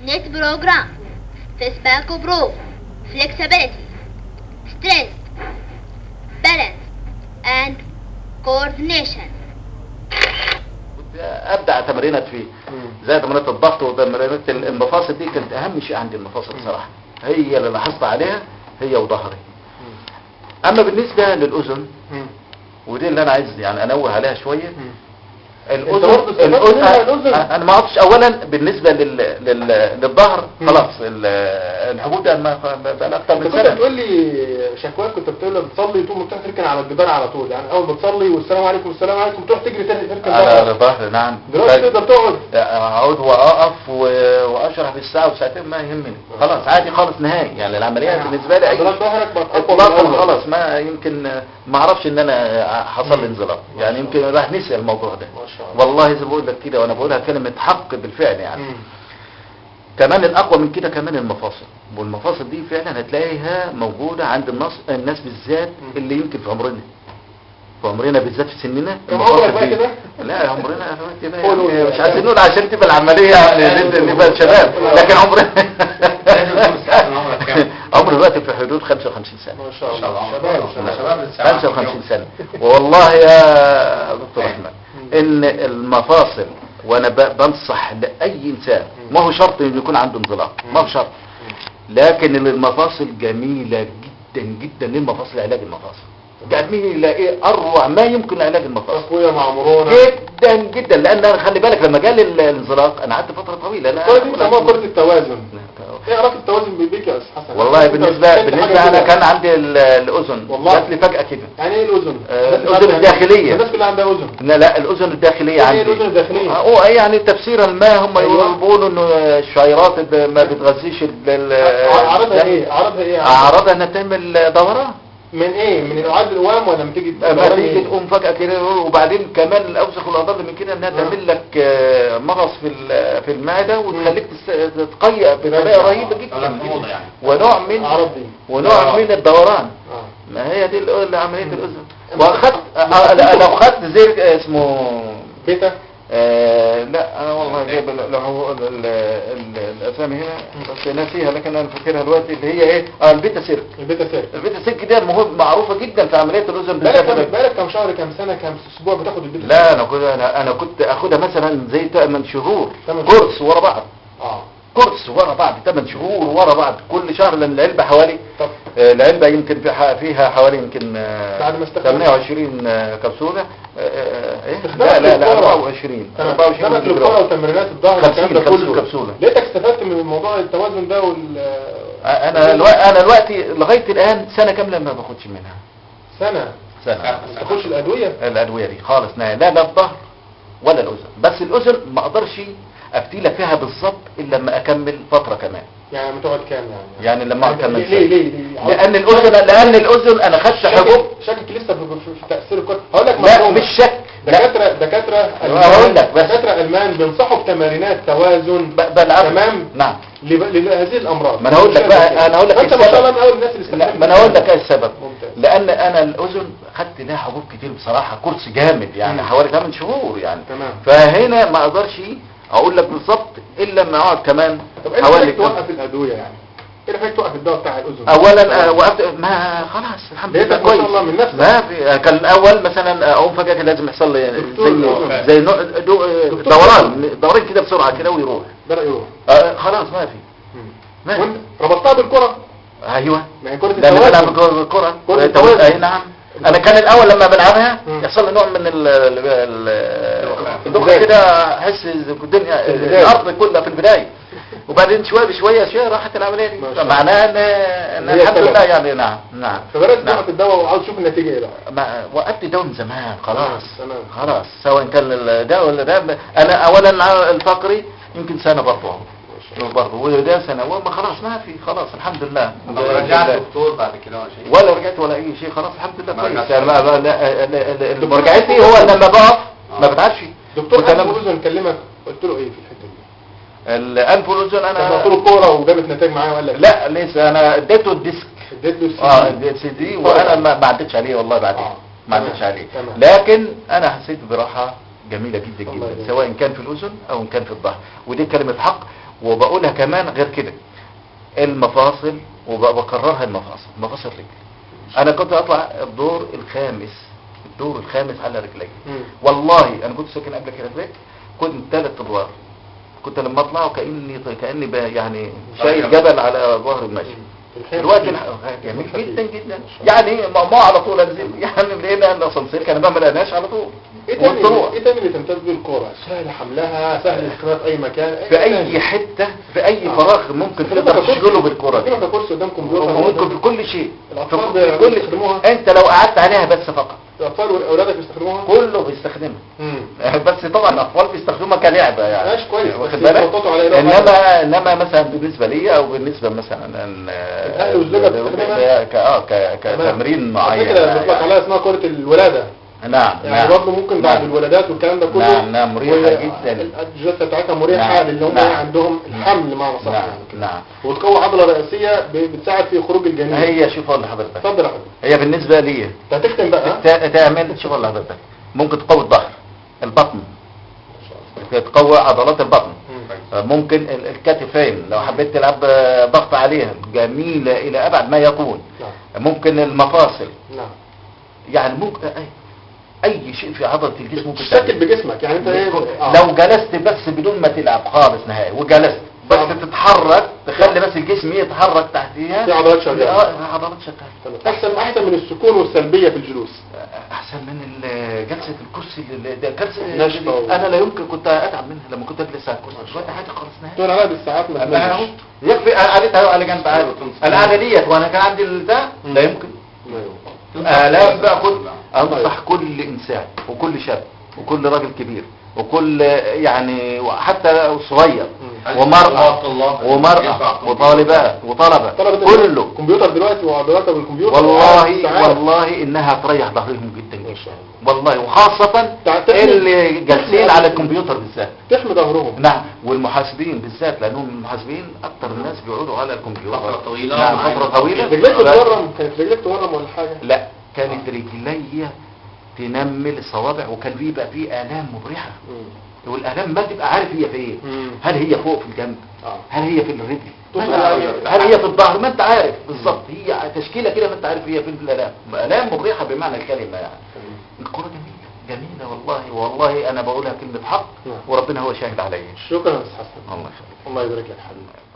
Net program FESPACO Pro flexibility, strength, balance and coordination. ابدع تمرينات فيه زي تمرينات الضغط وتمرينات المفاصل. دي كانت اهم شيء عندي المفاصل بصراحة، هي اللي لاحظت عليها هي وظهري. اما بالنسبة للاذن ودي اللي انا عايز يعني انوه عليها شوية. الاذن انا ما اعرفش. اولا بالنسبة للظهر خلاص الحبوب ده ما بقى اكتر من سنة. كنت بتقول لي شكواك، كنت بتقول لي بتصلي تقوم تروح تركن على الجدار على طول، يعني اول ما تصلي والسلام عليكم والسلام عليكم تروح تجري تركن على الظهر. نعم دلوقتي تقدر تقعد، اقعد واقف واشرح بالساعة وساعتين ما يهمني، خلاص عادي خالص نهائي. يعني العملية بالنسبة لي عضلات ظهرك بقت اقوى خلاص، ما يمكن ما اعرفش ان انا حصل لي انزلاق، يعني يمكن راح نسي الموضوع ده والله. زي ما بقول لك كده وانا بقولها كلمة حق بالفعل يعني. كمان الاقوى من كده كمان المفاصل، والمفاصل دي فعلا هتلاقيها موجودة عند الناس بالذات اللي يمكن في عمرنا، في عمرنا بالذات في سننا. كم عمرك بقى كده؟ لا عمرنا يعني مش عايزين نقول عشان تبقى العملية يعني نبقى شباب، لكن عمرنا عمري دلوقتي في حدود 55 سنة. ما شاء الله شباب، 55 سنة. والله يا دكتور احمد ان المفاصل، وانا بنصح لاي انسان، ما هو شرط انه يكون عنده انزلاق، ما هو شرط، لكن المفاصل جميلة جدا جدا للمفاصل، علاج المفاصل جميلة، ايه اروع ما يمكن علاج المفاصل، تقوية مع مرونة جدا جدا. لان خلي بالك لما جالي الانزلاق انا قعدت فترة طويلة. لا كرة كرة التوازن، ايه علاقة التوازن بيك يا استاذ حسن؟ والله بالنسبة انا كان عندي الاذن جات لي فجأة كده. يعني ايه الاذن؟ الاذن الداخلية. الناس كلها عندها اذن. لا لا الاذن الداخلية عندي. ايه الاذن الداخلية؟ هو ايه يعني تفسيرا ما هم بيقولوا انه الشعيرات ما بتغذيش. اعراضها ايه؟ اعراضها ايه؟ اعراضها انها بتعمل دوران من ايه؟ من العاد الوام ولا لما تيجي ما تيجي تقوم فجأة كده. وبعدين كمان الاوسخ والاضر من كده انها تعمل لك مغص في المعدة وتخليك تتقيأ بطريقة رهيبة جدا، ونوع من ونوع من الدوران. ما هي دي عملية الاذن. واخدت لو خدت زي اسمه بيتا، لا انا والله جايب الاسامي هنا بس ناسيها، لكن انا فاكرها دلوقتي اللي هي ايه؟ البيتا سيرك. البيتا سيرك، البيتا سيرك دي مهم معروفة جدا في عملية الاذن بالذات. بقالك كام شهر، كام سنة، كام اسبوع بتاخد البيتا؟ لا انا كنت اخدها مثلا زي 8 شهور كورس ورا بعض. كورس ورا بعض 8 شهور ورا بعض، كل شهر، لان العلبة حوالي العلبة يمكن فيها حوالي يمكن 28 كبسولة. ايه لا لا لا 24 24 وتمرينات الظهر والكلام ده كله كبسولة. لقيتك استفدت من موضوع التوازن ده وال انا دلوقتي لغاية الان سنة كاملة ما باخدش منها. سنة ما تاخدش الادوية؟ الادوية دي خالص، لا لا الظهر ولا الاذن. بس الاذن ما اقدرش افتيلك فيها بالظبط الا لما اكمل فترة كمان. يعني لما تقعد كام يعني؟ يعني لما اقعد كمان ليه ليه؟ لان الاذن، لان الاذن انا خدت حبوب. شكك لسه في تاثير الكره. هقول لك لا مش شك، دكاترة هقول لك بس دكاترة المان بينصحوا بتمارينات توازن تمام، نعم، لهذه الامراض. ما انا هقول لك بقى، انا هقول لك انت ما شاء الله من اول الناس اللي استخدمت. ما انا هقول لك ايه السبب. لان انا الاذن خدت لها حبوب كتير بصراحة، كورس جامد يعني حوالي 8 شهور يعني. تمام. فهنا ما اقدرش اقول لك بالظبط الا لما اقعد كمان. طب ايه اللي توقف الادوية يعني؟ ايه اللي خلاك توقف الدواء بتاع الاذن؟ اولا وقفت، ما خلاص الحمد لله كويس. ما شاء الله من نفسك. ما في، كان الاول مثلا اقوم فجاة كده لازم يحصل لي زي دوران كده بسرعة كده ويروح. بدأ يروح. خلاص ما في. وانت ربطتها بالكرة؟ ايوه، ما هي كره التوازن. بلعب الكره. اي نعم. انا كان الاول لما بلعبها يحصل لي نوع من الدوخه كده، احس الدنيا الارض كلها في البداية، وبعدين شوية بشوية شوية راحت العملية دي. معناها ان الحمد لله يعني. نعم نعم. فبدات توقف الدواء وعاوز تشوف النتيجة ايه بقى؟ ما وقفت الدواء من زمان خلاص. خلاص، سواء كان ده ولا ده. انا اولا الفقري يمكن سنة برضه برضه، وده سنة وما خلاص ما في، خلاص الحمد لله. طب رجعت دكتور بعد كده ولا شيء؟ ولا رجعت ولا اي شيء، خلاص الحمد لله كويس. يعني مرجعتي هو لما بقف ما بتعبش. دكتور انف واذن كلمك قلت له ايه في الحتة دي؟ الانف والاذن انا قلت له كورة وجابت نتائج معايا وقال لك لا لسه، انا اديته ال disc، اديته السي دي. السي دي، وانا ما عدتش عليه والله بعدين ما عدتش عليه، لكن انا حسيت براحة جميلة جدا جدا، سواء كان في الاذن او ان كان في الظهر، ودي كلمة حق. وبقولها كمان غير كده المفاصل، وبكررها المفاصل، مفاصل رجلي. انا كنت اطلع الدور الخامس، الدور الخامس على رجلي. والله انا كنت ساكن قبل كده في بيت، كنت 3 ادوار، كنت لما اطلع كاني يعني شايل جبل على ظهري ماشي. دلوقتي جميل جدا جدا يعني، ما على طول انزل يعني لقينا الاسانسير كان ما لقيناش على طول. ايه تاني اللي تمتاز بيه الكورة؟ سهل حملها، سهل استخدامها في اي مكان، في اي حتة، في اي فراغ ممكن تقدر تشغله بالكورة دي. ممكن كرسي قدام كمبيوتر، ممكن في كل شيء، الاطفال بيستخدموها. انت لو قعدت عليها بس فقط، الاطفال واولادك بيستخدموها، كله بيستخدمها. بس طبعا الاطفال بيستخدموها كلعبة يعني، ماشي كويس، واخد بالك. انما مثلا بالنسبة لي او بالنسبة مثلا الاهل والزوجة بيستخدموها كتمرين معين. على فكرة بيطلق عليها اسمها كره الولادة. نعم يعني برضه ممكن بعد الولادات والكلام ده كله. نعم نعم، مريحة جدا، الجلسة بتاعتها مريحة. نعم للي هم نعم عندهم الحمل معنى صح. نعم يعني. نعم، وتقوي عضلة رئيسية بتساعد في خروج الجنين. هي شوف اقول لحضرتك. اتفضل يا حبيبي. هي بالنسبة لي انت هتختم بقى تعمل، شوف اقول لحضرتك، ممكن تقوي الظهر، البطن، تقوي عضلات البطن. ممكن الكتفين لو حبيت تلعب ضغط عليها، جميلة إلى أبعد ما يكون. ممكن المفاصل. نعم يعني ممكن اي شيء في عضلة الجسم ممكن تشكل بجسمك يعني. انت ايه لو جلست بس بدون ما تلعب خالص نهائي، وجلست بس تتحرك، تخلي بس الجسم يتحرك تحتيها، في عضلات شغالة. عضلات شغالة. احسن من السكون والسلبيه في الجلوس، احسن من جلسه الكرسي. كرسي انا لا يمكن كنت اتعب منها لما كنت اجلس على الكرسي، دلوقتي حاجة خالص نهائي. تقول عليها بالساعات ما تملش، يكفي قعدتها على جنب عادي. القعدة ديت وانا كان عندي ده لا يمكن آلام بقى. كنت أنصح كل إنسان وكل شاب وكل راجل كبير وكل يعني حتى صغير ومرأة وطالبات وطلبة كله كمبيوتر دلوقتي وعضلات بالكمبيوتر، والله والله إنها تريح ظهرهم جدا جدا والله، وخاصة اللي جالسين على الكمبيوتر بالذات تحمي ظهرهم. نعم، والمحاسبين بالذات، لأنهم المحاسبين أكتر الناس بيقعدوا على الكمبيوتر فترة طويلة. نعم فترة طويلة. رجليك تورم؟ كانت رجليك تورم ولا حاجة؟ لا، كانت رجلي تنمل الصوابع، وكان بيبقى فيه آلام مبرحة. والآلام ما تبقى عارف هي في ايه، هل هي فوق في الجنب، هل هي في الرجل، هل هي في الظهر، ما انت عارف بالظبط، هي تشكيلة كده ما انت عارف هي فين في الآلام. آلام مبرحة بمعنى الكلمة يعني. الكرة جميلة جميلة والله، والله انا بقولها كلمة حق وربنا هو شاهد عليا. شكرا يا استاذ حسن، الله يخليك، الله يبارك لك حبيبي.